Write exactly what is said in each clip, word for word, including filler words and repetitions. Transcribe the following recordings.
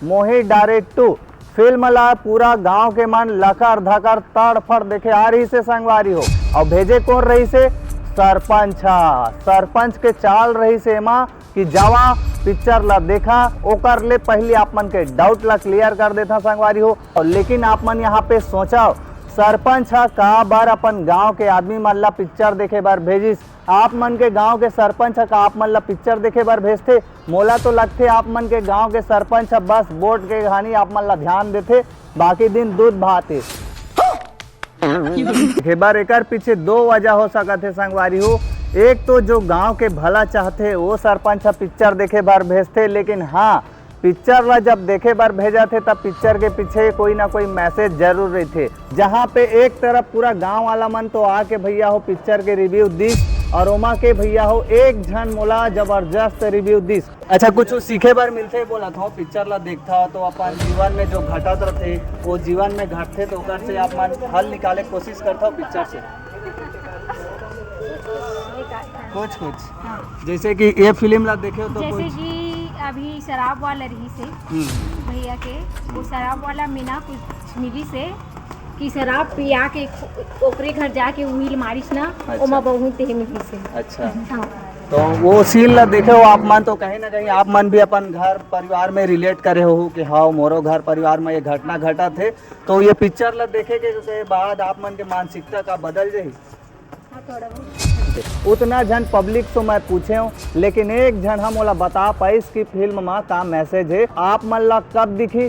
मोही डारे to film ला पूरा गांव के मन लकर धकर तड़फड़ देखे आ रहिसे संगवारी हो। अउ भेजे कोन रहिसे? सरपंच ह। सरपंच के चाल रहिसे एमा कि जावा पिक्चर ला देखा। ओकर ले पहिली आप मन के डाउट ला क्लियर कर देथा संगवारी हो। अउ लेकिन आप मन यहाँ पे सोचव, सरपंच ह का बर अपन गांव के आदमी मन ला पिक्चर देखे बर भेजिस? आप मन के गांव के सरपंच ह का आप मन ला पिक्चर देखे बर भेजथे? मोला तो लगथे आप मन के गांव के सरपंच ह बस वोट के घानी आप मन ला ध्यान देथे, बाकी दिन दूध भात हे। एकर पीछे दो वजह हो सकत हे संगवारी हो। एक तो जो गांव के भला चाहथे वो सरपंच ह पिक्चर देखे बर भेजथे, लेकिन हाँ, पिक्चर ला जब देखे बर भेजथे तब पिक्चर के पीछे कोई ना कोई मैसेज जरूर रहिथे। जहाँ पे एक तरफ पूरा गांव वाला मन तो आके भैया हो पिक्चर के रिव्यू दिस, और ओमा के भैया हो एक झन मोला जबरदस्त रिव्यू दिस। अच्छा, कुछ सीखे बर मिलथे बोला था, पिक्चर ला देखता तो अपन जीवन में जो घटत रथे वो जीवन में घटथे, तो ओकर से आप मन हल निकाले कोशिश करता पिक्चर से। कुछ कुछ जैसे कि ये फिल्म ला देखे हो तो जैसे कुछ कि अभी शराब वाला रहिसे हम्म। भैया के, वो शराब वाला में ना कुछ मिलिसे कि शराब पिया के खो- ओकरे घर जाके उहिल मारिस ना, अच्छा। ओमा बहुत देह मिलिसे। अच्छा। हाँ। तो वो सीन ला देखे हो आप मन तो कहीं ना कहीं आप मन भी अपन घर परिवार में रिलेट करे हो कि हाँ, मोरो घर परिवार में ये घटना घटत हे, तो ये पिक्चर ला देखे के, के बाद आप मन के मानसिकता का बदल जाही? हाँ, थोड़ा बहुत। उतना झन पब्लिक से मैं पूछे हूँ, लेकिन एक झन हम ओला बता पाइस कि फिल्म मा का मैसेज हे। आप मन ला कब दिखी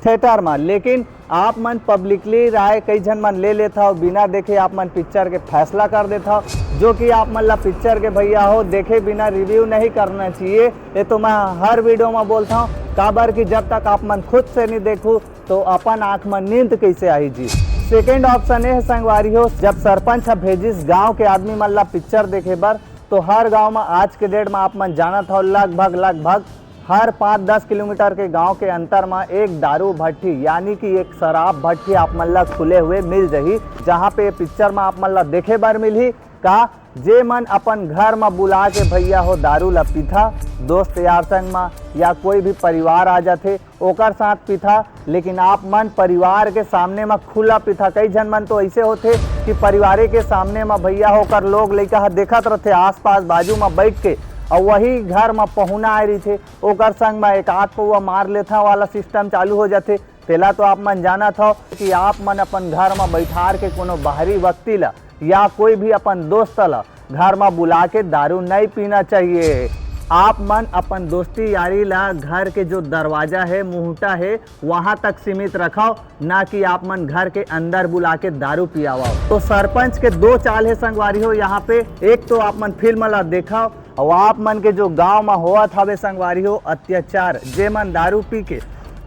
थिएटर मा, लेकिन आप मन पब्लिकली राय कई झन मन ले लेथव, बिना देखे आप मन पिक्चर के फैसला कर देथव, जो कि आप मन ला पिक्चर के भैया हो देखे बिना रिव्यू नहीं करना चाहिए। ये तो मैं हर वीडियो में बोलता हूँ, काबर कि जब तक आप मन खुद से नहीं देखू तो अपन आँख में नींद कैसे आही जी। सेकेंड ऑप्शन ये है संगवारी हो, जब सरपंच ह भेजिस गांव के आदमी मन ला पिक्चर देखे बर, तो हर गांव में आज के डेट में आप मन जानत हो लगभग लगभग हर पाँच दस किलोमीटर के गांव के अंतर में एक दारू भट्टी यानी कि एक शराब भट्टी आप मन ला खुले हुए मिल जही, जहां पे ये पिक्चर में आप मन ला देखे बर मिलही। का जे मन अपन घर म बुला के भैया हो दारू ला पीथा, दोस्त यार संग म या कोई भी परिवार आ जाथे ओकर साथ पीथा, लेकिन आप मन परिवार के सामने म खुला पीथा। कई झन मन तो ऐसे होथे कि परिवारे के सामने म भैया हो ओकर लोग लइका ह देखत रथे आसपास बाजू म बैठ के, अउ वही घर म पहुना आए रहिथे ओकर संग म एक आध पौवा मार लेथा वाला सिस्टम चालू हो जाथे। तेला तो आप मन जानत हव कि आप मन अपन घर म बैठार के कोनो बाहरी व्यक्ति ला या कोई भी अपन दोस्त ला घर म बुला के दारू नहीं पीना चाहिए। आप मन अपन दोस्ती यारी ला घर के जो दरवाजा है, मुहटा है, वहां तक सीमित रखव, ना कि आप मन घर के अंदर बुला के दारू पियावव। तो सरपंच के दो चाल है संगवारी हो, यहाँ पे एक तो आप मन फिल्म ला देखव, अउ आप मन के जो गांव म होवत हवे संगवारी हो अत्याचार, जे मन दारू पी के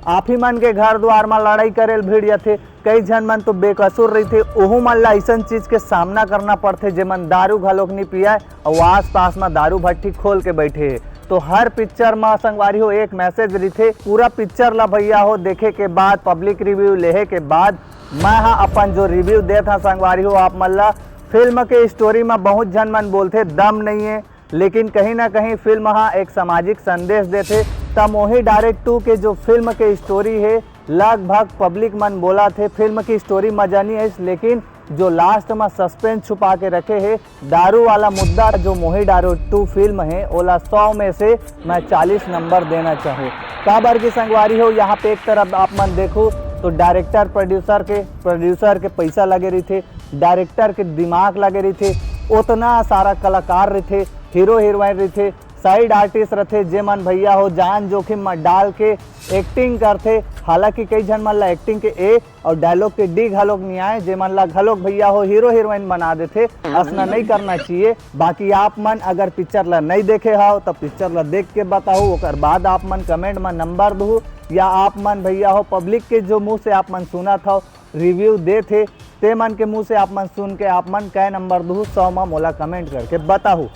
आप ही मन के घर द्वार म लड़ाई करे ल भिड़ जाथे, कई झन मन तो बेकसूर रहिथे, ओहू मन ला अइसन चीज के सामना करना पड़थे, जे मन दारू घलोक नी पियाय अउ आसपास म दारू भट्टी खोल के बैठे हे। तो हर पिक्चर म संगवारी हो एक मैसेज रहिथे। पूरा पिक्चर ला भैया हो देखे के बाद, पब्लिक रिव्यू लेहे के बाद मैं ह अपन जो रिव्यू देत हंव संगवारी हो आप मन ला, फिल्म के स्टोरी म बहुत झन मन बोलथे दम नहीं है, लेकिन कहीं ना कहीं फिल्म ह एक सामाजिक संदेश देथे। त मोही डारे टू के जो फिल्म के स्टोरी हे, लगभग पब्लिक मन बोलत हे फिल्म की स्टोरी मजा नहीं आइस, लेकिन जो लास्ट म सस्पेंस छुपा के रखे हे, दारू वाला मुद्दा, जो मोही डारे टू फिल्म हे, ओला सौ में से मैं चालीस नंबर देना चाहूँ। काबर की संगवारी हो, यहाँ पे एक तरफ आप मन देखो तो डायरेक्टर प्रोड्यूसर के प्रोड्यूसर के पैसा लगे रहिथे, डायरेक्टर के दिमाग लगे रहिथे, ओतना सारा कलाकार रहिथे, हीरो हीरोइन रहिथे, साइड आर्टिस्ट रहिथे, जे मन भैया हो जान जोखिम म डाल के एक्टिंग करथे। हालांकि कई झन मन ला एक्टिंग के ए अउ डायलॉग के डी घलोक नहीं आए, जे मन ला घलोक भैया हो हीरो हीरोइन बना देथे। असना नहीं करना चाहिए। बाकी आप मन अगर पिक्चर ला नहीं देखे हव तो पिक्चर ला देख के बताहू, ओकर बाद आप मन कमेंट म नंबर दहू या आप मन भैया हो पब्लिक के जो मुंह से आप मन सुनत हव रिव्यू देत हे, ते मन के मुंह से आप मन सुन के आप मन कै नंबर दुहू सौ म मोला कमेंट करके बताहू।